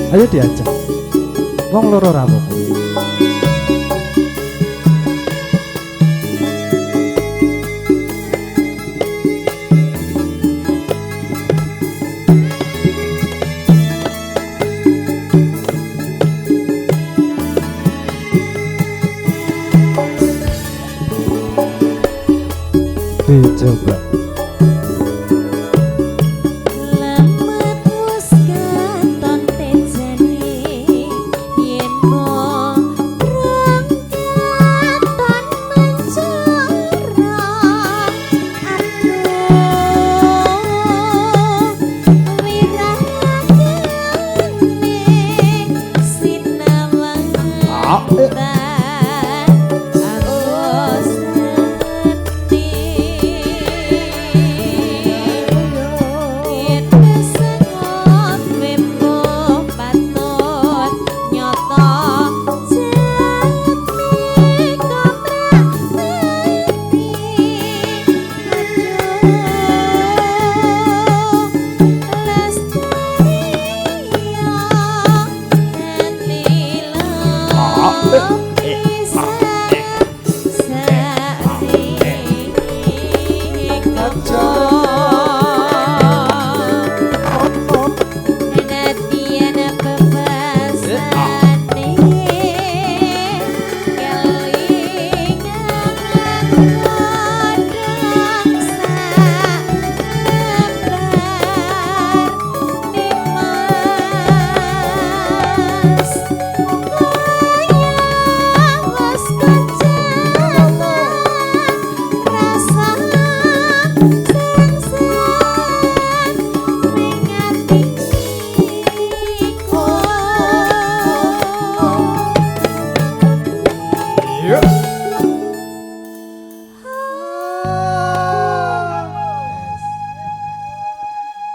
Ayo diajak. Wong loro ra apa-apa. Dicoba. Lemet wis katon tejane yen borong katon mencorong aduh wirangane sinawang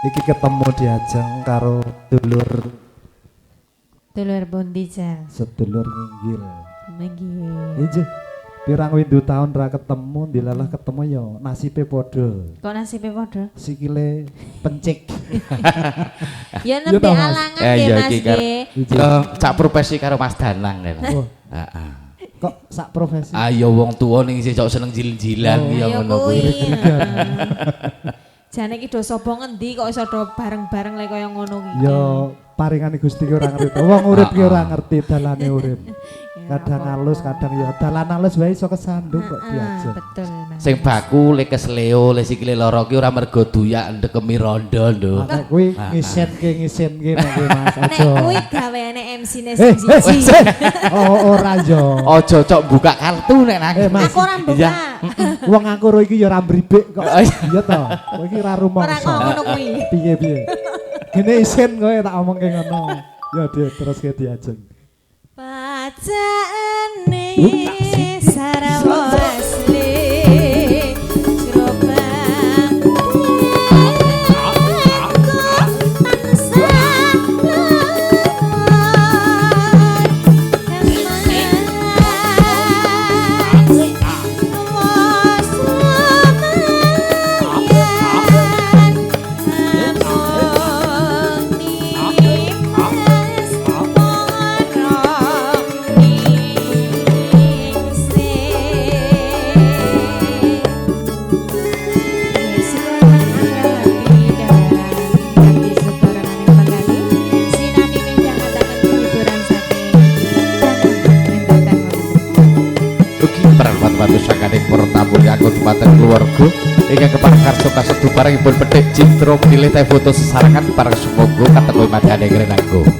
Iki ketemu diajeng karo dulur dulur pundi Jal? Sedulur nginggil. Nggih. Injih. Pirang windu tahun ra ketemu, dilalah ketemu ya nasibe padha. Kok nasibe padha? Sikile pencik. Ya nembe alangan nggih Mas nggih. Sak profesi karo Mas Danang lho. Heeh. Kok sak profesi? Ayo wong tuwa ning isih sok seneng jil-jilan ya ngono kuwi. Jane iki do sapa ngendi kok iso do bareng-bareng lek kaya ngono iki. Ya paringane Gusti ki ora ngerti. Wong urip ki ora ngerti dalane urip. Kadang alus, kadang ya dalan alus wae iso kesandung kok diajeng. Betul, Mas. Sing baku le kesleo le sikile lara ki ora mergo duyak ndekemi rondo lho. Nek kuwi ngisenke nek kuwi Mas aja. Nek kuwi gaweane MC-ne sing siji. Oh ora yo. Aja cok buka kartu nek nang. Aku ora buka. Wong aku ro iki ya ora mribik kok. Iya to. Kowe iki ora rumangsa. Ora kok ngono kuwi. Piye-piye. Gene isin kowe tak omongke ngono. Ya teruske diajeng. Pacane sarawo asli gerobak tansah Dumateng keluarga ingkang kepareng karsa kasedu parengipun petik citra pilih teh foto sesarengan pareng sumangga katenggo madhane ngrenanggo. Aduh,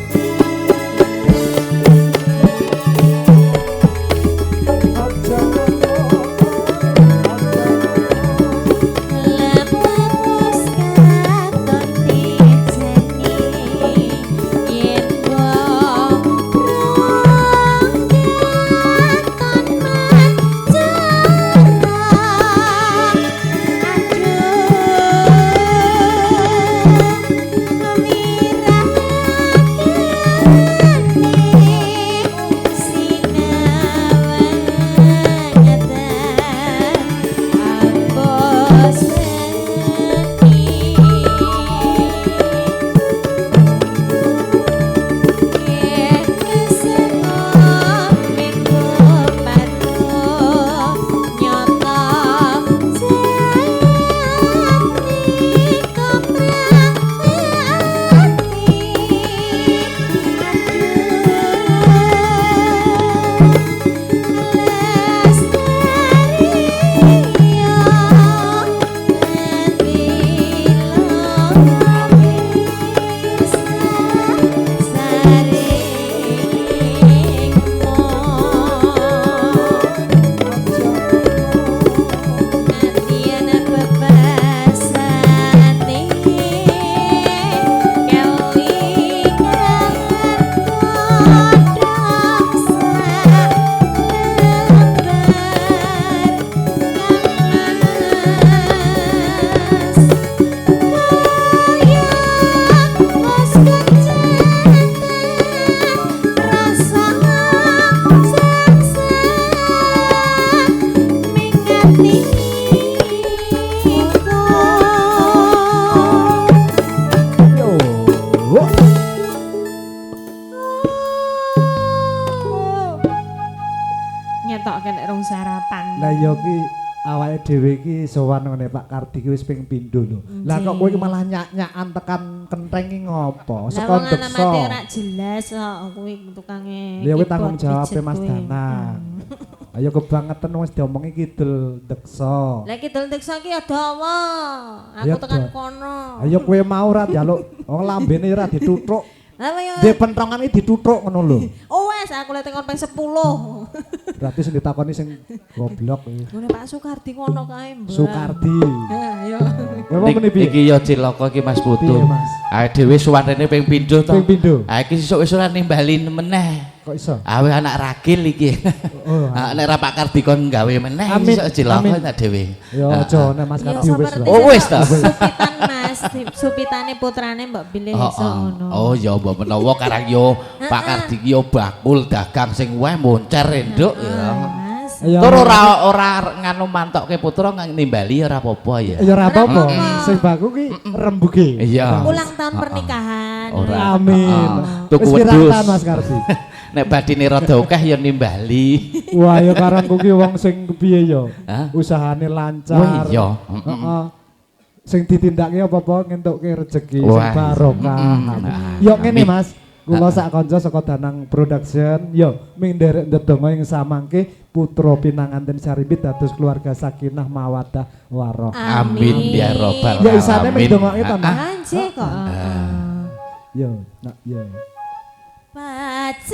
sarapan. Lah ya ki awake dhewe iki sowan ngene Pak Kardi ki wis ping pindho lho. Lah kok kowe iki malah nyak-nyakan tekan kentheng ki ngopo? Lah Saka wong alamate deksa. ora jelas kok kuwi tukange. Lah kowe tanggung keyboard jawab pijet Mas kuwi. Danang. Ayo kebangetan wis diomongi kidul deksa. Lah kidul deksa ki ya dawa. Aku Ya, tekan dawa. kono. Ayo kowe mau ora njaluk wong lambene ora dituthuk. Lah ya. Ndek pentongan iki dituthuk ngono lho. Oh wes aku lek tekan ping 10. Berarti sing ditakoni sing goblok iki. Ngene Pak Sukardi ngono kae, Mbak. Sukardi. Ha, yo. Kowe mau muni piye? Iki ya cilaka iki Mas Putu. Piye, Mas? Awake dhewe sowan rene ping pindho to. Ping pindho. Ah iki sesuk wis ora nimbali meneh. Kok iso? Awe anak ragil iki. Oh, Ah, nek ra Pak Kardi kon gawe meneh Amin, sesuk cilaka amin. tak dhewe. Ya aja nek Mas Ya Kardi wis. seperti lah. Oh, wis ta? Supitan Mas, supitane putrane mbok bilih Oh, iso oh. ngono. Oh ya mbok menawa karang yo Pak Kardi ki yo bakul dagang sing wae moncer enduk ya. Mas. Ya Tur ora ora nganu mantokke putra nimbali ora apa-apa ya. Ya ora apa-apa. Ora apa-apa. Sing baku ki rembuge. Iya. Ulang tahun pernikahan. Ora. Amin. Heeh. Tuku Wis pirang wedhus. tahun Mas Kardi? Nek badine rada akeh ya nimbali. Wah, ya karangku ki wong sing kepiye ya? Hah? Usahane lancar. Wah, iya. Heeh. Sing ditindakake apa-apa ngentukke rejeki sing Wah. barokah. Nah, Yo ngene amin. Mas, kula sak kanca saka Danang Production, yo ming nderek ndedonga ing samangke putra pinanganten Sarimbit dados keluarga sakinah mawaddah warahmah. Amin ya robbal Ya isane ming alamin. ndongake to, Mas. Anjir kok. Yo, nak yo. Bacaane